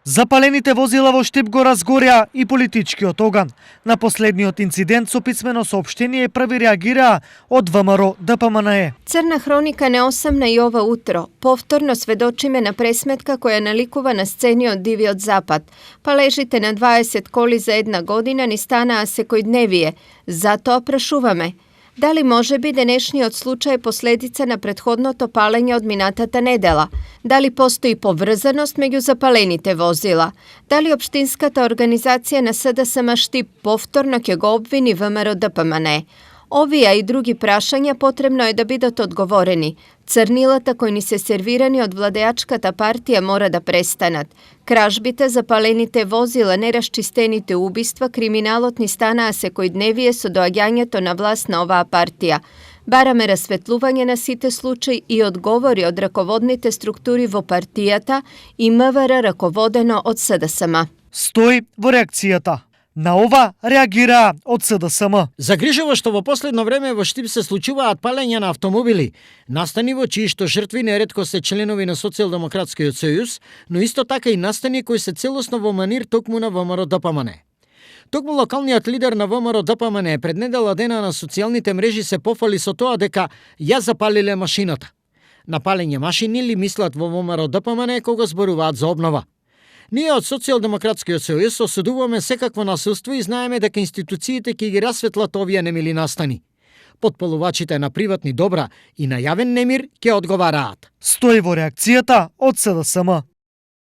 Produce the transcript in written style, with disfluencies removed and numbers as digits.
Запалените возила во Штип го разгорја и политичкиот оган. На последниот инцидент со писмено соопштение први реагираа од ВМРО ДПМНЕ. Crna hronika neosamna i ovo utro. Povtorno svedočime na presmetka koja nalikува na sceni od Diviot Zapad. Pa ležite na 20 koli za 1 godina ni stana a se koji dnevije. Zato oprašuvame. Da li može biti denešni od slučaja posledica na prethodното paljenje od minatata nedela? Da li postoji povrzanost među zapalenite vozila? Da li opštinskata organizacija na SDSM Štip povtorno ke go obvini VMRO DPMNE? Ovija i drugi prašanja potrebno je da bidot odgovoreni. Crnilata koji ni se servirani od vladajačkata partija mora da prestanat. Kražbite, zapalenite vozila, neraščistenite ubistva, kriminalotni stana se koji dnevije su doaganjato na vlast na ova partija. Barame rasvetluvanje na site slučaj i odgovori od rakovodnite strukturi vo partijata i МВР rakovodeno od SDSM. Стои во реакцијата. На ова реагираа од СДСМ. Загрижува што во последно време во Штип се случуваат палења на автомобили, настани во чии што жртви неретко се членови на Социјалдемократскиот сојуз, но исто така и настани кои се целосно во манир токму на ВМРО ДПМНЕ. Токму локалниот лидер на ВМРО ДПМНЕ пред недела дена на социјалните мрежи се пофали со тоа дека ја запалиле машината. На палење машини ли мислат во ВМРО ДПМНЕ кога зборуваат за обнова? Ние од Социјалдемократскиот сојуз осудуваме секакво насилство и знаеме дека институциите ќе ги расветлат овие немили настани. Потполувачите на приватни добра и на јавен немир ќе одговараат. Стои во реакцијата од СДСМ.